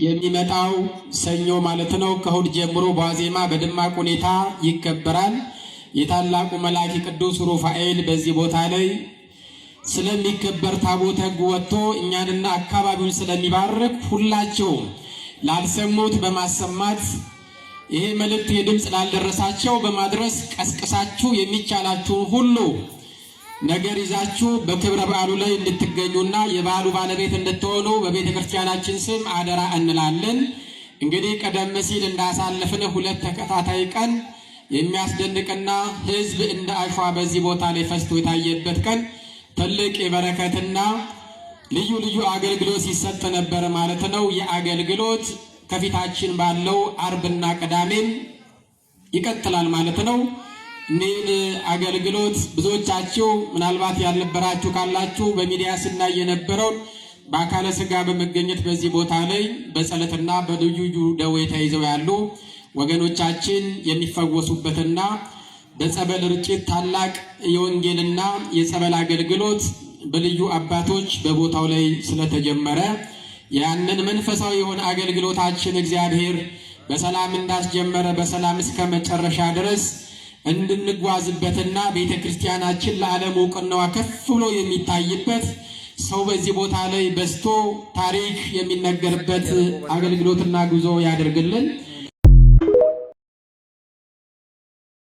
የሚመጣው ሰኞ ማለት ነው። ከእሁድ ጀምሮ በዋዜማ በደማቅ ሁኔታ ይከበራል። የታላቁ መልአክ ቅዱስ ሩፋኤል በዚህ ቦታ ላይ ስለሚከበር ታቦተ ሕጉ ወጥቶ እኛንና አካባቢውን ስለሚባርክ ሁላቸውም ላልሰሙት በማሰማት፣ ይሄ መልእክት የድምፅ ላልደረሳቸው በማድረስ፣ ቀስቅሳችሁ የሚቻላችሁን ሁሉ ነገር ይዛችሁ በክብረ በዓሉ ላይ እንድትገኙና የበዓሉ ባለቤት እንድትሆኑ በቤተ ክርስቲያናችን ስም አደራ እንላለን። እንግዲህ ቀደም ሲል እንዳሳለፍን 2 ተከታታይ ቀን የሚያስደንቅና ሕዝብ እንደ አሸዋ በዚህ ቦታ ላይ ፈስቶ የታየበት ቀን ትልቅ የበረከትና ልዩ ልዩ አገልግሎት ሲሰጥ ነበር ማለት ነው። የአገልግሎት ከፊታችን ባለው አርብና ቅዳሜም ይቀጥላል ማለት ነው። እኒህን አገልግሎት ብዙዎቻችሁ ምናልባት ያልነበራችሁ ካላችሁ በሚዲያ ስናይ የነበረውን በአካለ ስጋ በመገኘት በዚህ ቦታ ላይ በጸሎትና በልዩ ልዩ ደዌ ተይዘው ያሉ ወገኖቻችን የሚፈወሱበትና በጸበል ርጭት ታላቅ የወንጌልና የጸበል አገልግሎት በልዩ አባቶች በቦታው ላይ ስለተጀመረ፣ ያንን መንፈሳዊ የሆነ አገልግሎታችን እግዚአብሔር በሰላም እንዳስጀመረ በሰላም እስከ መጨረሻ ድረስ እንድንጓዝበትና ቤተ ክርስቲያናችን ለዓለም እውቅናዋ ከፍ ብሎ የሚታይበት፣ ሰው በዚህ ቦታ ላይ በዝቶ ታሪክ የሚነገርበት አገልግሎትና ጉዞ ያደርግልን።